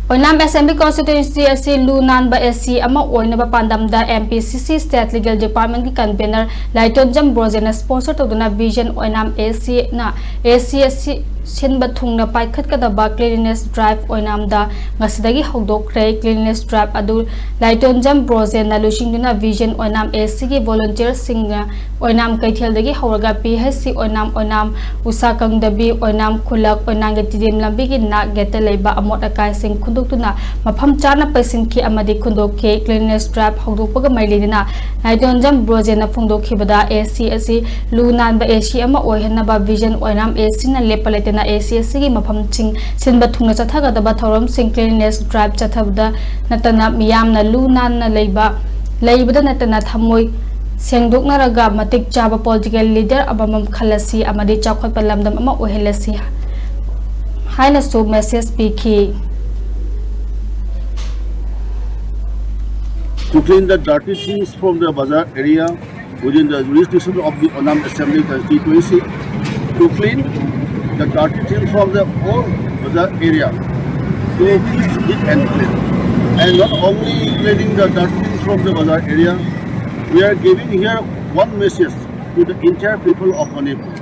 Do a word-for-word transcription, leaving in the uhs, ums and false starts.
ꯑꯣꯏꯅꯥꯝ Assembly Constituency ꯑꯁꯤ ꯂꯨ ꯅꯥꯟꯕ A C ꯑꯃ ꯑꯣꯏꯅꯕ ꯄꯥꯟꯗꯝꯗ M P C C State Legal Department ꯀꯤ Convener ꯂꯥꯏꯇꯣꯟꯖꯝ ꯕ꯭ꯔꯣꯖꯦꯟꯅ sponsor ꯇꯧꯗꯨꯅ Vision ꯑꯣꯏꯅꯥꯝ A C ꯅ A C ꯑꯁꯤ ꯁꯤꯟꯕ ꯊꯨꯡꯅ ꯄꯥꯏꯈꯠꯀꯗꯕ Cleanliness Drive ꯑꯣꯏꯅꯥꯝꯗ ꯉꯁꯤꯗꯒꯤ ꯍꯧꯗꯣꯛꯈ꯭ꯔꯦ꯫ Cleanliness Drive ꯑꯗꯨ ꯂꯥꯏꯇꯣꯟꯖꯝ ꯕ꯭ꯔꯣꯖꯦꯟꯅ ꯂꯨꯆꯤꯡꯗꯨꯅ Vision ꯑꯣꯏꯅꯥꯝ A C ꯒꯤ volunteer ꯁꯤꯡꯅ ꯑꯣꯏꯅꯥꯝ ꯀꯩꯊꯦꯜꯗꯒꯤ ꯍꯧꯔꯒ P H C ꯑꯣꯏꯅꯥꯝ, ꯑꯣꯏꯅꯥꯝ ꯎꯁꯥ ꯀꯪꯗꯕꯤ, ꯑꯣꯏꯅꯥꯝ ꯈꯨꯜꯂꯛ, ꯑꯣꯏꯅꯥꯝꯒꯤ ꯇꯤꯗꯤꯝ ꯂꯝꯕꯤꯒꯤ ꯅꯥꯛ ꯌꯦꯠꯇ ꯂꯩꯕ ꯑꯃꯣꯠ ꯑꯀꯥꯏꯁꯤꯡ ꯈꯨꯟꯗꯣꯛꯇꯨꯅ ꯃꯐꯝ ꯆꯥꯅ ꯄꯩꯁꯤꯟꯈꯤ ꯑꯃꯗꯤ ꯈꯨꯟꯗꯣꯛꯈꯤ꯫ Cleanliness Drive ꯍꯧꯗꯣꯛꯄꯒ ꯃꯔꯤ ꯂꯩꯅꯅ ꯂꯥꯏꯇꯣꯟꯖꯝ ꯕ꯭ꯔꯣꯖꯦꯟꯅ ꯐꯣꯡꯗꯣꯛꯈꯤꯕꯗ, A C ꯑꯁꯤ ꯂꯨ ꯅꯥꯟꯕ A C ꯑꯃ ꯑꯣꯏꯍꯟꯅꯕ Vision ꯑꯣꯏꯅꯥꯝ A C ꯅ ꯂꯦꯞꯄ ꯂꯩꯇꯅ A C ꯑꯁꯤꯒꯤ ꯃꯐꯝꯁꯤꯡ ꯁꯤꯟꯕ ꯊꯨꯡꯅ ꯆꯠꯊꯒꯗꯕ ꯊꯧꯔꯝꯁꯤꯡ Cleanliness Drive ꯆꯠꯊꯕꯗ ꯅꯠꯇꯅ ꯃꯤꯌꯥꯝꯅ ꯂꯨ ꯅꯥꯟꯅ ꯂꯩꯕ, ꯂꯩꯕꯗ ꯅꯠꯇꯅ ꯊꯃꯣꯏ ꯁꯦꯡꯗꯣꯛꯅꯔꯒ ꯃꯇꯤꯛ ꯆꯥꯕ political leader ꯑꯃꯃꯝ ꯈꯜꯂꯁꯤ ꯑꯃꯗꯤ ꯆꯥꯎꯈꯠꯄ ꯂꯝꯗꯝ ꯑꯃ ꯑꯣꯏꯍꯜꯂꯁꯤ ꯍꯥꯏꯅꯁꯨ message ꯄꯤꯈꯤ꯫ To clean the dirty things from the bazaar area within the jurisdiction of the Onam Assembly Constituency, to clean the dirty things from the whole bazaar area. So please keep and clean. And not only cleaning the dirty things from the bazaar area, we are giving here one message to the entire people of Manipur.